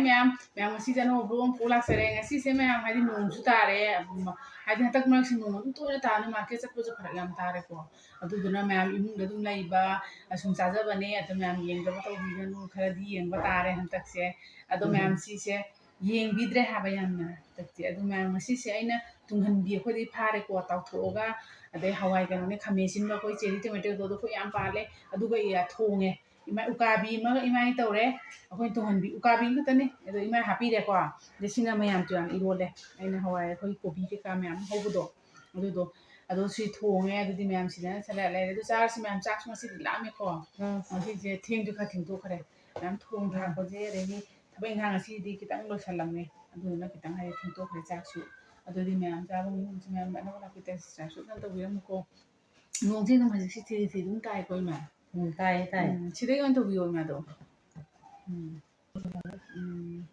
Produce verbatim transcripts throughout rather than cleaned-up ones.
ꯃꯌꯥꯝ, ꯃꯌꯥꯝ ꯉꯁꯤꯁꯦ ꯑꯅꯧꯕ vlog ꯑꯃ ꯄꯨꯔ ꯂꯥꯛꯆꯔꯦ꯫ ꯉꯁꯤꯁꯦ ꯃꯌꯥꯝ ꯍꯥꯏꯗꯤ ꯅꯣꯡꯁꯨ ꯇꯥꯔꯦ, ꯎꯝ, ꯍꯥꯏꯗꯤ ꯍꯟꯗꯛ ꯃꯔꯛꯁꯦ ꯅꯣꯡ ꯑꯗꯨꯝ ꯇꯣꯏꯅ ꯇꯥꯕꯅꯤꯅ market ꯆꯠꯄꯁꯨ ꯐꯔꯛ ꯌꯥꯝ ꯇꯥꯔꯦꯀꯣ꯫ ꯑꯗꯨꯗꯨꯅ ꯃꯌꯥꯝ ꯏꯃꯨꯡꯗ ꯑꯗꯨꯝ ꯂꯩꯕ, ꯑꯁꯨꯝ ꯆꯥꯖꯕꯅꯦ꯫ ꯑꯗꯣ ꯃꯌꯥꯝ ꯌꯦꯡꯗꯕ ꯇꯧꯕꯤꯒꯅꯨ, ꯈꯔꯗꯤ ꯌꯦꯡꯕ ꯇꯥꯔꯦ ꯍꯟꯗꯛꯁꯦ꯫ ꯑꯗꯣ ꯎꯝ꯫ ꯃꯌꯥꯝ ꯁꯤꯁꯦ ꯌꯦꯡꯕꯤꯗ꯭ꯔꯦ ꯍꯥꯏꯕ ꯌꯥꯝꯅ ꯍꯟꯗꯛꯇꯤ꯫ ꯑꯗꯣ ꯃꯌꯥꯝ ꯉꯁꯤꯁꯦ ꯑꯩꯅ ꯇꯨꯡꯍꯟꯕꯤ ꯑꯩꯈꯣꯏꯗꯒꯤ ꯐꯥꯔꯦꯀꯣ, ꯇꯥꯎꯊꯣꯛꯑꯒ, ꯑꯗꯩ ꯍꯋꯥꯏ ꯀꯩꯅꯣꯅꯦ, ꯈꯥꯃꯦꯟ ꯑꯁꯤꯟꯕ, ꯑꯩꯈꯣꯏ cherry tomatoꯗꯣ ꯑꯩꯈꯣꯏ ꯌꯥꯝ ꯄꯥꯜꯂꯦ, ꯑꯗꯨꯒ ꯏ-, ꯊꯣꯡꯉꯦ꯫ ꯏꯃꯥ, ꯎꯀꯥꯕꯤ ꯑꯃꯒ ꯏꯃꯥꯏ ꯇꯧꯔꯦ꯫ ꯑꯩꯈꯣꯏꯅ ꯇꯨꯡꯍꯟꯕꯤ ꯎꯀꯥꯕꯤ ꯑꯃꯈꯛꯇꯅꯦ, ꯑꯗꯣ ꯏꯃꯥꯏ ꯍꯥꯞꯄꯤꯔꯦꯀꯣ꯫ ꯑꯗꯩ ꯁꯤꯅ ꯃꯌꯥꯝ ꯇꯨꯌꯥꯟ ꯏꯔꯣꯜꯂꯦ꯫ ꯑꯩꯅ ꯍꯋꯥꯏ ꯑꯩꯈꯣꯏ ꯀꯣꯕꯤ ꯀꯩꯀꯥ ꯃꯌꯥꯝ ꯍꯧꯕꯗꯣ, ꯑꯗꯨꯗꯣ, ꯑꯗꯣ ꯁꯤ ꯊꯣꯡꯉꯦ꯫ ꯑꯗꯨꯗꯤ ꯃꯌꯥꯝ ꯁꯤꯗꯅ ꯁꯂꯥꯠ ꯂꯩꯔꯦ꯫ ꯑꯗꯨ ꯆꯥꯔꯁꯤ ꯃꯌꯥꯝ, ꯆꯥꯛꯁꯨ ꯉꯁꯤꯗꯤ ꯂꯥꯝꯃꯦꯀꯣ꯫ ꯎꯝ꯫ ꯉꯁꯤꯁꯦ ꯊꯦꯡꯁꯨ ꯈꯔ ꯊꯦꯡꯗꯣꯛꯈ꯭ꯔꯦ꯫ ꯃꯌꯥꯝ ꯊꯣꯡ ꯎꯝ꯫ ꯊꯥꯛꯄꯁꯦ, ꯑꯗꯒꯤ ꯊꯕꯛ ꯏꯪꯈꯥꯡ ꯉꯁꯤꯗꯤ ꯈꯤꯇꯪ ꯂꯣꯏꯁꯜꯂꯝꯃꯦ꯫ ꯑꯗꯨꯗꯨꯅ ꯈꯤꯇꯪ ꯍꯥꯏꯗꯤ ꯊꯦꯡꯗꯣꯛꯈ꯭ꯔꯦ ꯆꯥꯛꯁꯨ꯫ ꯑꯗꯨꯗꯤ ꯃꯌꯥꯝ ꯆꯥꯕ ꯃꯌꯥꯝꯁꯦ ꯃꯌꯥꯝ ꯑꯅꯧ ꯑꯅꯧꯕ subscribe ꯑꯝꯇꯪ ꯇꯧꯕꯤꯔꯝꯃꯨꯀꯣ꯫ ꯅꯣꯡꯁꯦ ꯑꯗꯨꯝ ꯍꯧꯖꯤꯛꯁꯤ ꯊꯤꯔꯤ ꯊꯤꯔꯤ ꯑꯗꯨꯝ ꯇꯥꯏꯀꯣ ꯏꯃꯥ? ꯎꯝ, ꯇꯥꯏꯌꯦ, ꯇꯥꯏꯌꯦ꯫ ꯎꯝ, ꯁꯤꯗꯩ ꯑꯣꯏꯅ ꯇꯧꯕꯤꯌꯣ ꯏꯃꯥꯗꯣ꯫ ꯎꯝ꯫ ꯎꯝ꯫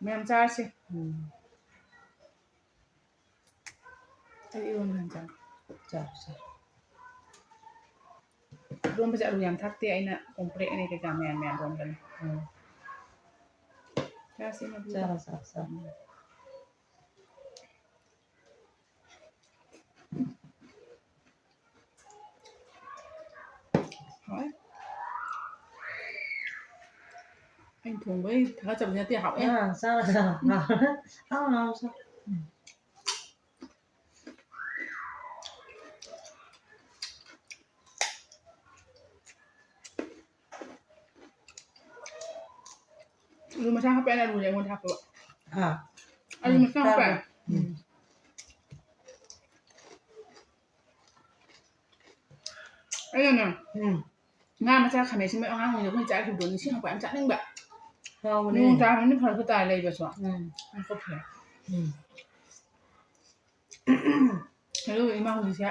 ꯃꯌꯥꯝ ꯆꯥꯔꯁꯦ꯫ ꯎꯝ꯫ ꯑꯩ ꯏꯔꯣꯟꯕ ꯍꯥꯟꯅ ꯆꯥꯒꯦ꯫ ꯆꯥꯔꯣ, ꯆꯥꯔꯣ꯫ ꯏꯔꯣꯟꯕꯁꯦ ꯑꯂꯨ ꯌꯥꯝ ꯊꯥꯛꯇꯦ, ꯑꯩꯅ ꯀꯣꯝꯄ꯭ꯔꯦꯛꯅꯦ ꯀꯩꯀꯥ ꯃꯌꯥꯝ ꯃꯌꯥꯝ ꯂꯣꯟꯕꯅꯦ꯫ ꯎꯝ꯫ ꯆꯥꯔꯁꯤ ꯏꯃꯥ꯫ ꯆꯥꯔꯣ, ꯆꯥꯔꯣ, ꯆꯥꯔꯣ꯫ ꯎꯝ꯫ ꯍꯥꯎꯋꯦ꯫ ꯑꯩꯅ ꯊꯣꯡꯕꯩ ꯊꯥꯒꯠꯆꯕꯗꯤ ꯅꯠꯇꯦ, ꯍꯥꯎꯋꯦ꯫ ꯑꯥ, ꯆꯥꯔꯣ, ꯆꯥꯔꯣ꯫ ꯍꯥꯎꯅ, ꯍꯥꯎꯅ ꯆꯥꯎ꯫ ꯎꯝ꯫ ꯑꯂꯨ ꯃꯁꯥ ꯍꯥꯞꯄꯦ, ꯑꯩꯅ ꯑꯂꯨꯁꯦ ꯑꯩꯉꯣꯟꯗ ꯍꯥꯞꯄꯕ꯫ ꯍꯥ? ꯑꯂꯨ ꯎꯝ, ꯃꯁꯥ ꯍꯥꯞꯄꯦ꯫ ꯆꯥꯔꯣ꯫ ꯎꯝ꯫ ꯑꯩꯅꯅꯦ, ꯎꯝ꯫ ꯉꯥ ꯃꯆꯥ ꯈꯥꯃꯦꯟ ꯑꯁꯤꯟꯕ ꯑꯉꯥꯡ ꯑꯣꯏꯅ ꯑꯩꯈꯣꯏꯅ ꯆꯥꯈꯤꯕꯗꯣ ꯅꯤꯡꯁꯤꯡꯉꯛꯄ ꯌꯥꯝ ꯆꯥꯅꯤꯡꯕ꯫ ꯍꯥꯎꯕꯅꯦ꯫ ꯅꯣꯡ ꯇꯥꯕꯅꯤꯅ ꯐꯔꯛꯁꯨ ꯇꯥꯏ ꯂꯩꯕꯁꯨ꯫ ꯎꯝ꯫ ꯌꯥꯝ ꯀꯞꯈ꯭ꯔꯦ꯫ ꯎꯝ꯫ ꯑꯗꯨꯒ ꯏꯃꯥ ꯍꯧꯖꯤꯛꯁꯦ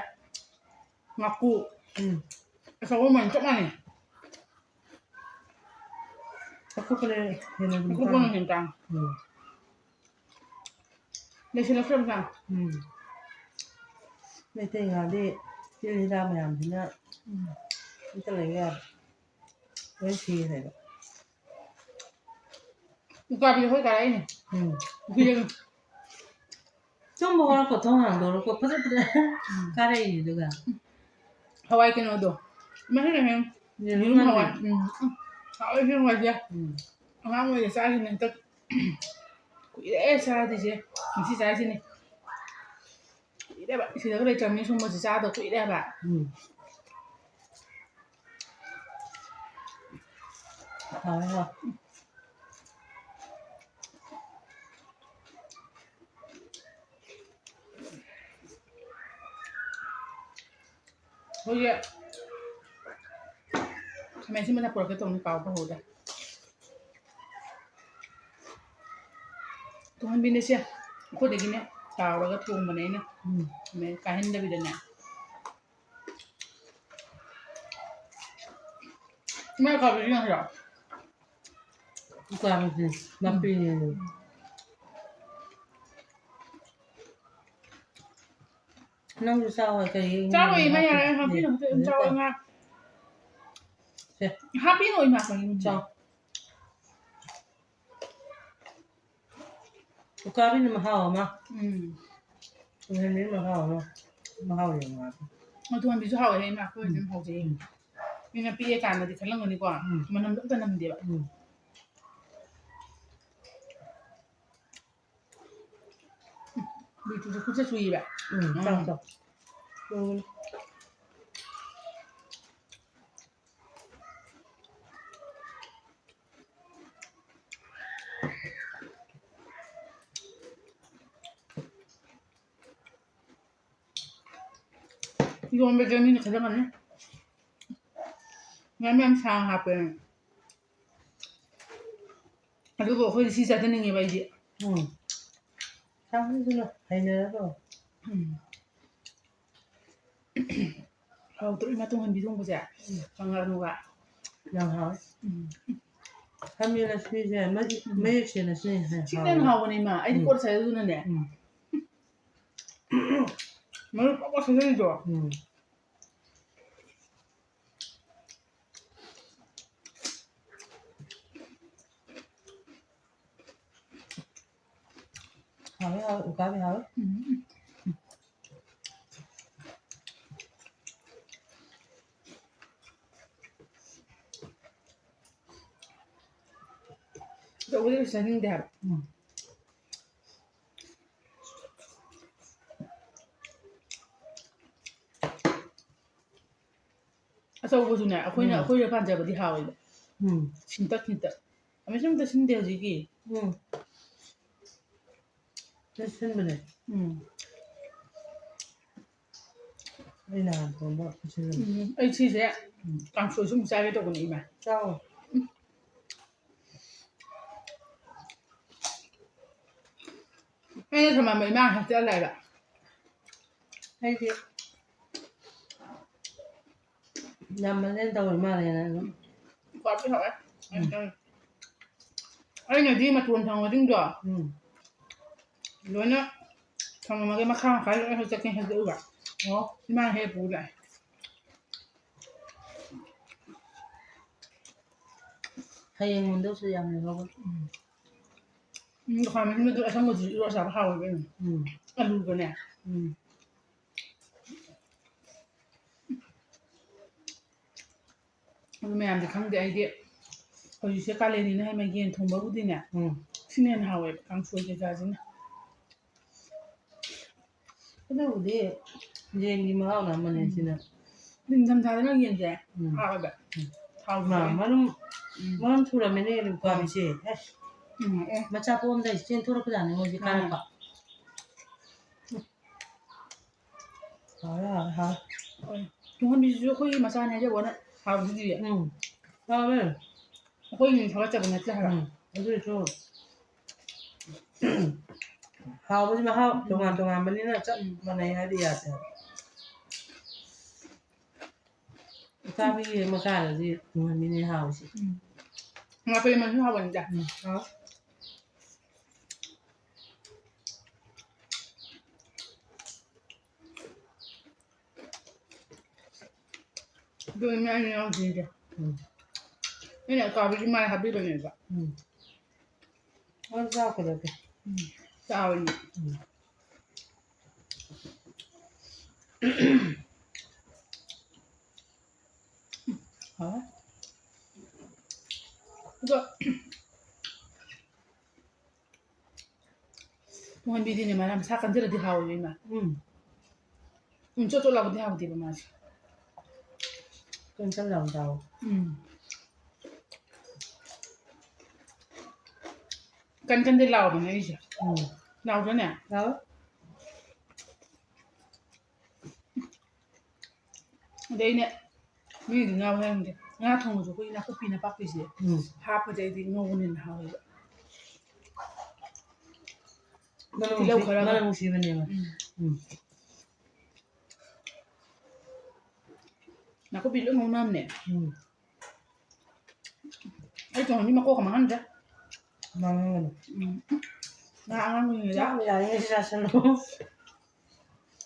ꯉꯥꯀꯨ ꯎꯝ꯫ ꯑꯆꯧꯕ ꯃꯥꯟ ꯆꯞ ꯃꯥꯟꯅꯩ꯫ ꯑꯀꯨꯞꯄꯅ ꯍꯦꯟꯅ ꯑꯗꯨꯝ ꯑꯀꯨꯞꯄꯅ ꯇꯥꯡꯉꯤ꯫ ꯍꯦꯟꯅ ꯇꯥꯡꯉꯤ꯫ ꯎꯝ꯫ ꯂꯩꯁꯤꯜꯂꯛꯇ꯭ꯔꯕ ꯖꯥꯠꯅꯤ꯫ ꯎꯝ꯫ ꯃꯩꯇꯩ ꯉꯥꯗꯤ ꯇꯤꯜ ꯍꯤꯗꯥꯛ ꯃꯌꯥꯝꯁꯤꯅ ꯎꯝ꯫ ꯑꯝꯇ ꯂꯩꯕ ꯌꯥꯗ꯭ꯔꯦ꯫ ꯂꯣꯏ ꯁꯤꯈ꯭ꯔꯦꯕ꯫ ꯎꯀꯥꯕꯤ ꯍꯣꯏ ꯀꯥꯔꯛꯏꯅꯦ꯫ ꯎꯝ꯫ ꯎꯀꯥꯕꯤ꯫ ꯇꯨꯝꯕ ꯍꯧꯔꯛꯄ ꯊꯣꯡ ꯍꯥꯡꯗꯣꯔꯛꯄ ꯐꯖ ꯐꯖ ꯎꯝ꯫ ꯀꯥꯔꯛꯏꯅꯦ ꯑꯗꯨꯒ꯫ ꯍꯋꯥꯏ ꯀꯩꯅꯣꯗꯣ꯫ ꯃꯍꯤ ꯂꯩꯍꯦ꯫ ꯌꯦꯔꯨꯝ ꯌꯦꯔꯨꯝ ꯍꯋꯥꯏ꯫ ꯉꯧꯕꯤ꯫ ꯎꯝ꯫ ꯎꯝ꯫ ꯍꯥꯎꯋꯦ ꯁꯤ ꯍꯋꯥꯏꯁꯦ꯫ ꯎꯝ꯫ ꯑꯉꯥꯡ ꯑꯣꯏꯔꯤꯉꯩ ꯆꯥꯈꯤꯕꯅꯦ ꯍꯟꯗꯛ꯫ ꯀꯨꯏꯔꯦ ꯆꯥꯗ꯭ꯔꯤꯁꯦ꯫ ꯉꯁꯤ ꯆꯥꯏꯁꯤꯅꯦ꯫ ꯀꯨꯏꯔꯦꯕ꯫ ꯁꯤꯗꯒ ꯂꯩꯇ꯭ꯔꯕꯅꯤꯅ ꯁꯨꯝꯕꯁꯦ ꯆꯥꯗꯕ ꯀꯨꯏꯔꯦꯕ꯫ ꯎꯝ꯫ ꯍꯥꯎꯋꯦ, ꯍꯥꯎꯋꯦ꯫ ꯑꯩꯈꯣꯏꯒꯤ ꯈꯥꯃꯦꯟ ꯑꯁꯤꯟꯕꯅ ꯄꯨꯔꯛꯀꯦ ꯇꯧꯅꯤ, ꯀꯥꯎꯕ ꯍꯧꯔꯦ꯫ ꯇꯨꯡꯍꯟꯕꯤꯅꯦꯁꯦ, ꯑꯩꯈꯣꯏꯗꯒꯤꯅꯦ ꯇꯥꯎꯔꯒ ꯊꯣꯡꯕꯅꯦ ꯑꯩꯅ꯫ ꯎꯝ꯫ ꯈꯥꯃꯦꯟ ꯀꯥꯏꯍꯟꯗꯕꯤꯗꯅꯦ꯫ ꯏꯃꯥ ꯀꯥꯕꯤꯁꯤ ꯌꯥꯝ ꯍꯩꯔꯣ? ꯎꯀꯥꯕꯤꯁꯦ ꯅꯥꯄꯤꯅꯦ꯫ ꯎꯝ꯫ ꯅꯪꯁꯨ ꯆꯥꯎ ꯍꯥꯏ ꯀꯔꯤ? ꯆꯥꯔꯣꯏ, ꯏꯃꯥ, ꯌꯥꯔꯦ, ꯍꯥꯞꯄꯤꯅꯨ, ꯍꯥꯞꯄꯤꯅꯨ, ꯆꯥꯎ, ꯉꯥ꯫ ꯁꯦ꯫ ꯍꯥꯞꯄꯤꯅꯨ, ꯏꯃꯥ, ꯀꯔꯤꯅꯣ? ꯆꯥꯎ꯫ ꯎꯀꯥꯕꯤꯅ ꯃꯍꯥꯎ ꯑꯃ꯫ ꯎꯝ꯫ ꯇꯨꯡꯍꯟꯕꯤꯅ ꯃꯍꯥꯎ ꯑꯃ꯫ ꯃꯍꯥꯎ ꯌꯦꯡꯉꯣ ꯍꯥꯏꯕ꯫ ꯑꯣ, ꯇꯨꯡꯍꯟꯕꯤꯁꯨ ꯍꯥꯎꯋꯦ, ꯏꯃꯥ, ꯑꯩꯈꯣꯏ ꯑꯗꯨꯝ ꯎꯝ꯫ ꯍꯧꯖꯩ꯫ ꯎꯝ꯫ ꯃꯤꯅ ꯄꯤꯛꯑꯦ ꯀꯥꯟꯗꯗꯤ ꯈꯜꯂꯝꯒꯅꯤꯀꯣ꯫ ꯎꯝ꯫ ꯃꯅꯝꯗꯣ ꯑꯝꯇ ꯅꯝꯗꯦꯕ꯫ ꯎꯝ꯫ ꯕꯤꯇꯨꯁꯨ ꯈꯨꯠꯁꯦ ꯆꯨꯏꯌꯦꯕ꯫ ꯎꯝ, ꯎꯝ꯫ ꯆꯥꯎ, ꯆꯥꯎ꯫ ꯎꯝ꯫ ꯏꯔꯣꯟꯕꯁꯦ ꯃꯤꯅ ꯈꯜꯂꯝꯒꯅꯤ꯫ ꯃꯌꯥꯝ ꯃꯌꯥꯝ ꯁꯥꯡ ꯍꯥꯞꯄꯦ꯫ ꯑꯗꯨꯕꯨ ꯑꯩꯈꯣꯏꯗꯤ ꯁꯤ ꯆꯥꯖꯅꯤꯡꯉꯦꯕ ꯑꯩꯗꯤ꯫ ꯎꯝ꯫ ꯁꯥꯡꯕꯗꯨꯅ ꯍꯩꯅꯔꯕ? ꯎꯝ꯫ ꯍꯥꯎꯇ꯭ꯔꯣ ꯏꯃꯥ ꯇꯨꯡꯍꯟꯕꯤ ꯊꯣꯡꯕꯁꯦ? ꯎꯝ꯫ ꯀꯪꯂꯥꯅꯨꯒ꯫ ꯌꯥꯝ ꯍꯥꯎꯋꯦ꯫ ꯎꯝ꯫ ꯈꯥꯃꯦꯟ ꯑꯁꯤꯟꯕꯤꯁꯦ ꯃꯍꯤ-, ꯎꯝ꯫ ꯃꯌꯦꯛ ꯁꯦꯡꯅ ꯁꯤꯅ ꯍꯦꯟꯅ ꯁꯤꯅ ꯍꯦꯟꯅ ꯍꯥꯎꯋꯦ꯫ ꯍꯥꯎꯕꯅꯦ ꯏꯃꯥ꯫ ꯑꯩꯗꯤ ꯎꯝ꯫ ꯀꯣꯠ ꯁꯥꯏ ꯑꯗꯨꯅꯅꯦ꯫ ꯎꯝ꯫ ꯃꯔꯨ ꯄꯣꯛꯄ ꯁꯥꯖꯜꯂꯤꯗꯣ꯫ ꯎꯝ꯫ ꯍꯥꯎꯋꯦ, ꯍꯥꯎꯋꯦ, ꯎꯀꯥꯕꯤ ꯍꯥꯎꯋꯦ꯫ ꯎꯝ꯫ ꯑꯆꯧꯕꯗꯤ ꯀꯩꯁꯨ ꯆꯥꯅꯤꯡꯗꯦ ꯍꯥꯏꯕ꯫ ꯎꯝ꯫ ꯑꯆꯧꯕꯁꯨꯅꯦ, ꯑꯩꯈꯣꯏꯅ, ꯎꯝ꯫ ꯑꯩꯈꯣꯏꯗ ꯄꯥꯟꯖꯕꯗꯤ ꯍꯥꯎꯋꯦꯕ꯫ ꯎꯝ꯫ ꯁꯤꯟꯇꯛ ꯁꯤꯟꯇꯛ꯫ ꯑꯃꯦꯠꯄ ꯑꯝꯇ ꯁꯤꯟꯗꯦ ꯍꯧꯖꯤꯛꯀꯤ꯫ ꯎꯝ꯫ ꯁꯤ ꯁꯤꯟꯕꯅꯦ꯫ ꯎꯝ꯫ ꯑꯩ ꯅꯍꯥꯟ ꯊꯣꯡꯕ ꯈꯨꯠꯁꯤꯟꯅ꯫ ꯎꯝ, ꯑꯩ ꯁꯤꯁꯦ ꯎꯝ꯫ ꯀꯥꯡꯁꯣꯏꯁꯨ ꯑꯃꯨꯛ ꯆꯥꯒꯦ ꯇꯧꯕꯅꯦ, ꯏꯃꯥ꯫ ꯆꯥꯎ꯫ ꯎꯝ꯫ ꯑꯩꯅ ꯊꯝꯃꯝꯕ ꯏꯃꯥ ꯍꯣꯁꯇꯦꯜ ꯂꯩꯕ꯫ ꯑꯩꯗꯤ ꯌꯥꯝꯃꯜꯂꯦꯅ ꯇꯧꯔꯤ ꯃꯥꯜꯂꯦꯅ ꯑꯗꯨꯝ꯫ ꯈ꯭ꯋꯥꯏꯗꯒꯤ ꯍꯥꯎꯋꯦ꯫ ꯎꯝ꯫ ꯑꯩꯅꯗꯤ ꯃꯇꯣꯟ ꯊꯪꯕꯁꯤꯡꯗꯣ ꯎꯝ꯫ ꯂꯣꯏꯅ ꯊꯝꯃꯝꯃꯒ ꯃꯈꯥ ꯃꯈꯥ ꯂꯣꯏꯅ ꯍꯦꯛ ꯆꯠꯀꯦ ꯍꯦꯛꯇ ꯎꯕ꯫ ꯑꯣ꯫ ꯏꯃꯥꯅ ꯍꯦꯛ ꯄꯨ ꯂꯥꯛꯑꯦ꯫ ꯍꯌꯦꯡ ꯃꯨꯟꯗꯧꯁꯨ ꯌꯥꯝ ꯂꯩꯍꯧꯕꯅꯤ꯫ ꯎꯝ꯫ ꯎꯝ, ꯈꯥꯃꯦꯟ ꯑꯁꯤꯟꯕꯗꯨ ꯑꯁꯪꯕꯗꯨꯁꯨ ꯏꯔꯣꯟ ꯆꯥꯕ ꯍꯥꯎꯋꯦꯕ ꯌꯥꯝꯅ꯫ ꯎꯝ꯫ ꯑꯂꯨꯒꯅꯦ꯫ ꯎꯝ꯫ ꯑꯗꯨ ꯃꯌꯥꯝꯗꯤ ꯈꯪꯗꯦ, ꯑꯩꯗꯤ ꯍꯧꯖꯤꯛꯁꯦ ꯀꯥꯂꯦꯟꯅꯤꯅ ꯍꯥꯏꯃ ꯌꯦꯟ ꯊꯣꯡꯕꯕꯨꯗꯤꯅꯦ, ꯎꯝ꯫ ꯁꯤꯅ ꯍꯦꯟꯅ ꯍꯥꯎꯋꯦꯕ, ꯀꯥꯡꯁꯣꯏ ꯀꯩꯀꯥꯁꯤꯅ꯫ ꯑꯗꯨꯕꯨꯗꯤ ꯌꯦꯟꯒꯤ ꯃꯍꯥꯎꯅ ꯑꯃꯅꯦ ꯎꯝ꯫ ꯁꯤꯅ꯫ ꯅꯤꯡꯊꯝꯊꯥꯗꯅ ꯌꯦꯟꯁꯦ ꯎꯝ꯫ ꯍꯥꯎꯋꯦꯕ꯫ ꯎꯝ꯫ ꯊꯥꯎꯁꯨ ꯃꯥ-, ꯂꯣꯏ ꯃꯔꯨꯝ, ꯎꯝ꯫ ꯃꯔꯨꯝ ꯊꯨꯔꯝꯃꯦꯅꯦ, ꯂꯨꯄꯥ ꯎꯝ꯫ ꯂꯤꯁꯦ꯫ ꯑꯁ꯫ ꯎꯝ, ꯑꯦ꯫ ꯃꯆꯥ ꯄꯣꯛꯑꯝꯗꯥꯏ ꯆꯦꯟꯊꯣꯔꯛꯄꯖꯥꯠꯅꯤ ꯃꯣꯏꯁꯦ ꯃꯥꯅꯦ꯫ ꯀꯥꯔꯛꯄ꯫ ꯍꯥꯎꯔꯦ, ꯍꯥꯎꯔꯦ, ꯍꯥꯎꯔꯦ꯫ ꯍꯣꯏ꯫ ꯇꯨꯡꯍꯟꯕꯤꯁꯤꯁꯨ ꯑꯩꯈꯣꯏꯒꯤ ꯃꯆꯥꯅꯦ ꯍꯥꯏꯖꯕ ꯋꯥꯅꯦ, ꯍꯥꯎꯗꯨꯗꯤ꯫ ꯎꯝ꯫ ꯍꯥꯎꯋꯦ꯫ ꯑꯩꯈꯣꯏꯅ ꯊꯥꯒꯠꯆꯕ ꯅꯠꯇꯦ ꯍꯥꯏꯕ꯫ ꯎꯝ꯫ ꯑꯗꯨ ꯑꯣꯏꯔꯁꯨ ꯍꯥꯎꯕꯁꯤ ꯃꯍꯥꯎ ꯇꯣꯉꯥꯟ ꯎꯝ꯫ ꯇꯣꯉꯥꯟꯕꯅꯤꯅ ꯆꯞ ꯎꯝ꯫ ꯃꯥꯟꯅꯩ ꯍꯥꯏꯗꯤ ꯌꯥꯗꯦ ꯍꯥꯏꯕ꯫ ꯎꯀꯥꯕꯤꯒꯤ ꯃꯀꯥꯗꯗꯤ ꯇꯨꯡꯍꯟꯕꯤꯅꯦ ꯍꯥꯎꯔꯤꯁꯦ꯫ ꯎꯝ꯫ ꯉꯥꯄ꯭ꯔꯨꯝ ꯃꯔꯨꯝꯁꯨ ꯍꯥꯎꯕꯅꯤꯗ꯫ ꯎꯝ, ꯍꯥꯎ꯫ ꯑꯗꯨꯅꯦ ꯑꯩꯅ ꯌꯥꯎꯗ꯭ꯔꯤꯁꯦ꯫ ꯎꯝ꯫ ꯑꯩꯅ ꯎꯀꯥꯕꯤꯒꯤ ꯃꯥꯏ ꯍꯥꯞꯄꯤꯕꯅꯦꯕ꯫ ꯎꯝ꯫ ꯑꯗꯨ ꯆꯥꯎ ꯀꯩꯗꯧꯒꯦ? ꯎꯝ꯫ ꯆꯥꯎꯔꯤ꯫ ꯎꯝ꯫ ꯍꯥꯎꯋꯦ꯫ ꯑꯗꯣ ꯇꯨꯡꯍꯟꯕꯤꯗꯤꯅꯦ, ꯃꯥꯅ ꯃꯁꯥ ꯀꯟꯖꯔꯗꯤ ꯍꯥꯎꯋꯦꯕ, ꯏꯃꯥ꯫ ꯎꯝ꯫ ꯎꯝ, ꯆꯣꯠ ꯆꯣꯠ ꯂꯥꯎꯕꯗꯤ ꯍꯥꯎꯗꯦꯕ ꯃꯥꯁꯦ꯫ ꯀꯟ ꯀꯟ ꯂꯥꯎꯕ ꯆꯥꯎ꯫ ꯎꯝ꯫ ꯀꯟ ꯀꯟꯗꯤ ꯂꯥꯎꯕꯅꯦ ꯑꯩꯁꯦ꯫ ꯎꯝ꯫ ꯂꯥꯎꯗ꯭ꯔꯅꯦ? ꯂꯥꯎꯋꯦ꯫ ꯑꯗꯩ ꯑꯩꯅ ꯃꯤꯒꯤꯗꯤ ꯉꯥ ꯍꯥꯏꯔꯝꯗꯦ꯫ ꯉꯥ ꯊꯣꯡꯕꯁꯨ ꯑꯩꯈꯣꯏꯒꯤ ꯅꯥꯀꯨꯞꯄꯤ ꯅꯄꯥꯛꯄꯤꯁꯦ ꯎꯝ꯫ ꯍꯥꯞꯄꯗꯤ ꯑꯩꯗꯤ ꯉꯧꯕꯅ ꯍꯦꯟꯅ ꯍꯥꯎꯋꯦꯕ꯫ ꯃꯅꯝ ꯇꯤꯜꯍꯧ ꯅꯨꯡꯁꯤ-, ꯈꯔꯒ꯫ ꯃꯅꯝ ꯅꯨꯡꯁꯤꯕꯅꯦꯕ꯫ ꯎꯝ꯫ ꯎꯝ꯫ ꯅꯥꯀꯨꯞꯄꯤ ꯂꯣꯏ ꯉꯧꯅꯕꯅꯦ꯫ ꯎꯝ꯫ ꯑꯩ ꯊꯣꯡꯉꯗꯤ ꯃꯀꯣꯛꯀ ꯃꯥꯡꯍꯟꯗ꯭ꯔꯦ꯫ ꯃꯥꯡꯍꯟꯒꯅꯨ꯫ ꯎꯝ꯫ ꯉꯥ ꯑꯉꯥꯡ ꯑꯣꯏꯔꯤꯉꯩꯗ꯫ ꯆꯥꯕ ꯌꯥꯔꯤꯉꯩ ꯆꯥꯁꯜꯂꯣ꯫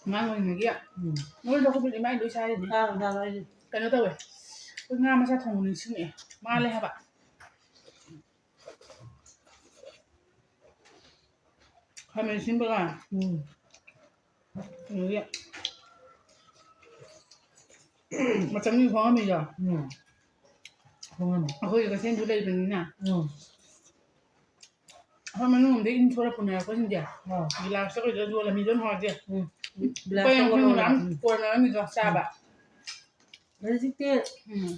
ꯑꯉꯥꯡ ꯑꯣꯏꯔꯤꯉꯩꯒꯤ ꯎꯝ꯫ ꯃꯔꯣꯏ ꯅꯥꯀꯨꯞꯄꯤꯗꯤ ꯃꯥꯏ ꯂꯣꯏ ꯆꯥꯔꯤꯅꯤ꯫ ꯆꯥꯔꯣ, ꯆꯥꯔꯣ, ꯑꯩꯗꯤ꯫ ꯀꯩꯅꯣ ꯇꯧꯋꯦ꯫ ꯑꯩꯈꯣꯏ ꯉꯥ ꯃꯆꯥ ꯊꯣꯡꯕ ꯅꯤꯡꯁꯤꯡꯉꯛꯑꯦ꯫ ꯃꯥꯜꯂꯦ ꯍꯥꯏꯕ꯫ ꯈꯥꯃꯦꯟ ꯑꯁꯤꯟꯕꯒ꯫ ꯎꯝ꯫ ꯑꯗꯒꯤ ꯃꯇꯝꯗꯨꯒꯤ ꯍꯣꯡꯉꯝꯃꯤꯗꯣ꯫ ꯎꯝ꯫ ꯍꯣꯡꯉꯝꯃꯤ꯫ ꯑꯩꯈꯣꯏꯒꯤ ꯀꯩꯊꯦꯜꯁꯨ ꯂꯩꯕꯅꯤꯅ꯫ ꯎꯝ꯫ ꯑꯩꯈꯣꯏ ꯃꯅꯨꯡ ꯂꯣꯝꯗꯒꯤ ꯏꯟꯊꯣꯔꯛꯄ ꯄꯨꯅꯔꯛꯄꯁꯤꯡꯁꯦ꯫ ꯑꯥ꯫ ꯒꯤꯂꯥꯁꯇ ꯀꯩꯗ ꯌꯣꯜꯂꯝꯃꯤꯗꯣ ꯅꯨꯡꯉꯥꯏꯇꯦ꯫ ꯎꯝ꯫ ꯂꯨꯄꯥ ꯒꯤꯂꯥꯁꯇ ꯌꯥꯡꯈꯩꯒꯤ ꯃꯌꯥꯝ ꯌꯣꯜꯂꯝꯃꯤ꯫ ꯎꯝ꯫ ꯀꯣꯟꯅꯔꯝꯃꯤꯗꯣ ꯆꯥꯕ꯫ ꯎꯝ꯫ ꯍꯧꯖꯤꯛꯇꯤ ꯎꯝ꯫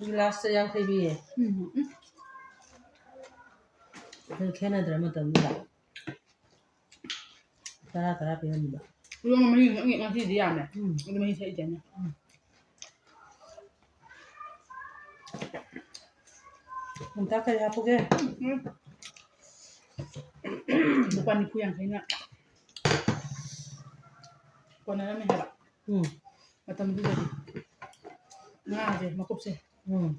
ꯒꯤꯂꯥꯁꯇ ꯌꯥꯡꯈꯩ ꯄꯤꯌꯦ꯫ ꯎꯝ꯫ ꯎꯝ꯫ ꯑꯗꯨ ꯈꯦꯠꯅꯗ꯭ꯔ ꯃꯇꯝꯗꯨꯗ? ꯇꯔꯥ ꯇꯔꯥ ꯄꯤꯔꯝꯃꯤꯕ꯫ ꯏꯔꯣꯟꯕ ꯃꯍꯤ ꯉ-, ꯉꯁꯤꯗꯤ ꯌꯥꯝꯃꯦ꯫ ꯎꯝ꯫ ꯑꯗꯨ ꯃꯍꯤ ꯊꯛꯏ ꯇꯥꯏꯅꯦ꯫ ꯎꯝ꯫ ꯃꯝꯇꯥ ꯀꯔꯤ ꯍꯥꯞꯄꯨꯒꯦ? ꯎꯝ꯫ ꯂꯨꯄꯥ ꯅꯤꯐꯨ ꯌꯥꯡꯈꯩꯅ ꯀꯣꯟꯅꯔꯝꯃꯦ ꯍꯥꯏꯕ꯫ ꯎꯝ꯫ ꯃꯇꯝꯗꯨꯗꯗꯤ ꯉꯥꯁꯦ ꯃꯀꯨꯞꯁꯦ꯫ ꯎꯝ꯫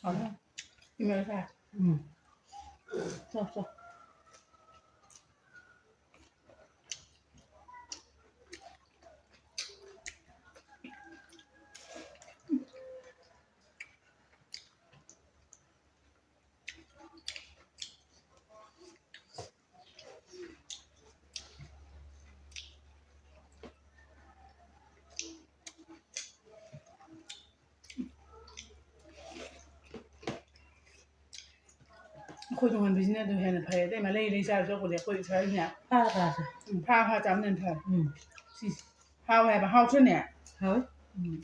ꯍꯥꯎꯔꯦ꯫ ꯏꯃꯦꯜ ꯁꯥꯏ꯫ ꯎꯝ꯫ ꯆꯣ, ꯆꯣ꯫ ꯑꯩꯈꯣꯏ ꯇꯣꯉꯥꯟꯕꯁꯤꯅ ꯑꯗꯨꯝ ꯍꯦꯟꯅ ꯐꯩ꯫ ꯑꯇꯩ ꯃꯥ ꯂꯩ ꯂꯩ ꯆꯥꯕ ꯁꯔꯨꯛꯄꯨꯗꯤ ꯑꯩꯈꯣꯏ ꯏꯁꯥꯒꯤꯅꯦ ꯐꯥꯔ ꯐꯥꯔ ꯆꯥꯁꯦ꯫ ꯎꯝ, ꯐꯥꯔ ꯐꯥꯔ ꯆꯥꯕꯅ ꯍꯦꯟꯅ ꯐꯔꯦ꯫ ꯎꯝ꯫ ꯁꯤꯁꯦ ꯍꯥꯎꯋꯦ ꯍꯥꯏꯕ, ꯍꯥꯎꯇ꯭ꯔꯅꯦ? ꯍꯥꯎꯋꯦ꯫ ꯎꯝ꯫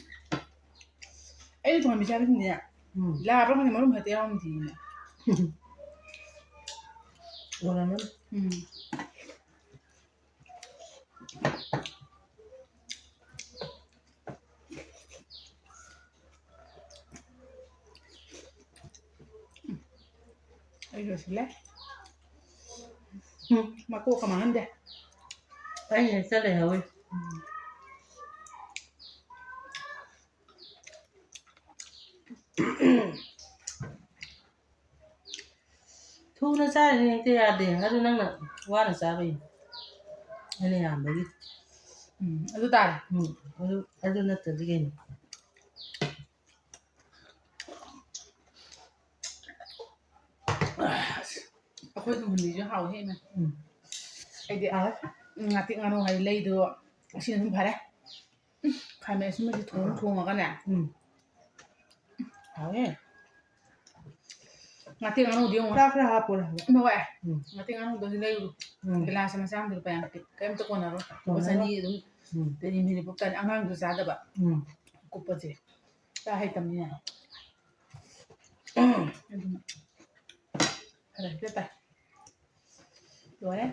ꯑꯩꯅ ꯇꯣꯉꯥꯟꯕ ꯆꯥꯕꯁꯤꯡꯁꯦ ꯎꯝ꯫ ꯂꯥꯕ꯭ꯔꯥ ꯈꯪꯗꯦ, ꯃꯔꯨꯝ ꯍꯦꯛꯇ ꯌꯥꯎꯔꯝꯗꯦꯅꯦ꯫ ꯑꯣꯏꯔꯝꯃꯅꯤ꯫ ꯎꯝ꯫ ꯑꯩ ꯂꯣꯏꯁꯤꯜꯂꯦ꯫ ꯎꯝ, ꯃꯀꯣꯛꯀ ꯃꯥꯡꯍꯟꯗꯦ꯫ ꯑꯩ ꯍꯦꯛꯇ ꯂꯩꯍꯧꯋꯤ꯫ ꯎꯝ꯫ ꯊꯨꯅ ꯆꯥꯔꯤꯉꯩ ꯍꯦꯛꯇ ꯌꯥꯗꯦ꯫ ꯑꯗꯨ ꯅꯪꯅ ꯋꯥꯅ ꯆꯥꯕꯩꯅꯤ꯫ ꯑꯩꯅ ꯌꯥꯝꯕꯒꯤ꯫ ꯎꯝ, ꯑꯗꯨ ꯇꯥꯔꯦ꯫ ꯎꯝ, ꯑꯗꯨ, ꯑꯗꯨ ꯅꯠꯇ꯭ꯔꯗꯤ ꯀꯩꯅꯣ? ꯑꯩꯈꯣꯏ ꯇꯨꯡꯍꯟꯕꯤꯁꯨ ꯍꯥꯎꯋꯦ ꯍꯦꯟꯅ꯫ ꯎꯝ꯫ ꯑꯩꯗꯤ ꯍꯥꯎꯋꯦ꯫ ꯉꯥꯇꯦꯛ ꯉꯥꯅꯧ ꯍꯥꯏꯗꯤ ꯂꯩꯗꯣ ꯑꯁꯤꯅ ꯑꯗꯨꯝ ꯐꯔꯦ꯫ ꯎꯝ, ꯈꯥꯃꯦꯟ ꯑꯁꯤꯟꯕꯁꯦ ꯊꯣꯡ ꯊꯣꯡꯉꯒꯅꯦ꯫ ꯎꯝ꯫ ꯍꯥꯎꯋꯦ꯫ ꯉꯥꯇꯦꯛ ꯉꯥꯅꯧꯗꯤ ꯌꯦꯡꯉꯣ꯫ ꯆꯥꯛ ꯈꯔ ꯍꯥꯞꯄꯣꯔꯥ ꯍꯥꯏꯕ? ꯏꯃꯥ ꯋꯥꯏ꯫ ꯎꯝ꯫ ꯉꯥꯇꯦꯛ ꯉꯥꯅꯧꯗꯣ ꯂꯩꯔꯨ꯫ ꯎꯝ꯫ ꯒꯤꯂꯥꯁ ꯃꯆꯥ ꯑꯃꯗ ꯂꯨꯄꯥ ꯌꯥꯡꯈꯩ꯫ ꯀꯩꯝꯇ ꯀꯣꯟꯅꯔꯣꯏ꯫ ꯂꯨꯄꯥ ꯀꯣꯟꯅꯔꯣꯏ꯫ ꯆꯅꯤ ꯑꯗꯨꯝ ꯎꯝ꯫ ꯇꯦꯅꯤ ꯃꯤꯅꯤ ꯄꯨꯛ ꯊꯟꯅꯤ꯫ ꯑꯉꯥꯡꯁꯨ ꯆꯥꯗꯕ꯫ ꯎꯝ꯫ ꯑꯀꯨꯞꯄꯁꯦ꯫ ꯆꯥ ꯍꯩꯇꯕꯅꯤꯅ꯫ ꯑꯗꯨꯅ ꯐꯔꯛ ꯍꯦꯛꯇ ꯇꯥꯏ꯫ ꯂꯣꯏꯔꯦ꯫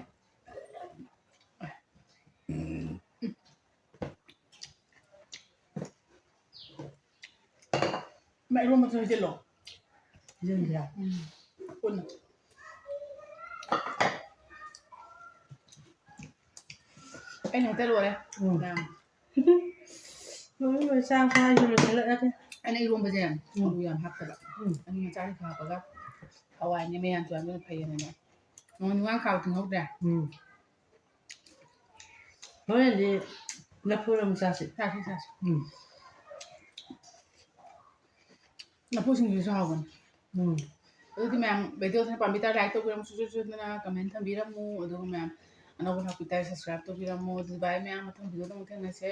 ꯏꯃꯥ, ꯏꯔꯣꯟꯕꯁꯨ ꯍꯩꯖꯤꯜꯂꯣ꯫ ꯍꯩꯖꯤꯟꯁꯤꯔꯥ? ꯎꯝ꯫ ꯄꯨꯟꯅ꯫ ꯑꯩꯅ ꯍꯦꯛꯇ ꯂꯣꯏꯔꯦ꯫ ꯎꯝ꯫ ꯃꯌꯥꯝ꯫ ꯂꯣꯏꯔꯦ, ꯂꯣꯏꯔꯦ, ꯆꯥꯛ ꯆꯥꯔꯁꯤ ꯂꯣꯏꯁꯤꯜꯂꯛꯑꯒꯦ꯫ ꯑꯩꯅ ꯏꯔꯣꯟꯕꯁꯦ ꯎꯝ꯫ ꯑꯂꯨ ꯌꯥꯝ ꯍꯥꯞꯇꯕ꯫ ꯎꯝ꯫ ꯑꯅꯤ ꯃꯆꯥ ꯈꯤꯇꯪ ꯍꯥꯞꯄꯒ ꯍꯋꯥꯏꯅꯦ ꯃꯌꯥꯟ ꯇꯨꯌꯥꯟꯗꯨꯅ ꯐꯩꯌꯦꯅꯅꯦ꯫ ꯅꯣꯡꯃ ꯅꯤꯡꯉꯥꯡ ꯈꯥꯎ ꯇꯤꯡꯍꯧꯗ꯭ꯔꯦ꯫ ꯎꯝ꯫ ꯍꯣꯔꯦꯟꯗꯤ ꯂꯐꯨ ꯏꯔꯣꯝꯕ ꯆꯥꯁꯤ꯫ ꯆꯥꯁꯤ, ꯆꯥꯁꯤ꯫ ꯎꯝ꯫ ꯂꯐꯨ ꯁꯤꯡꯖꯨꯁꯨ ꯍꯥꯎꯕꯅꯤ꯫ ꯎꯝ꯫ ꯑꯗꯨꯗꯤ ꯃꯌꯥꯝ video ꯁꯤꯅ ꯄꯥꯝꯕꯤ ꯇꯥꯔꯗꯤ like ꯇꯧꯕꯤꯔꯝꯃꯨ, ꯁꯨꯡꯁꯣꯏ ꯁꯣꯏꯗꯅ comment ꯊꯝꯕꯤꯔꯝꯃꯨ, ꯑꯗꯨꯒ ꯃꯌꯥꯝ ꯑꯅꯧꯕ ꯂꯥꯛꯄꯤ ꯇꯥꯔꯗꯤ subscribe ꯇꯧꯕꯤꯔꯝꯃꯨ꯫ ꯑꯗꯨꯗꯤ bye ꯃꯌꯥꯝ, ꯃꯊꯪ video ꯗ ꯑꯃꯨꯛ ꯊꯦꯡꯅꯁꯦ꯫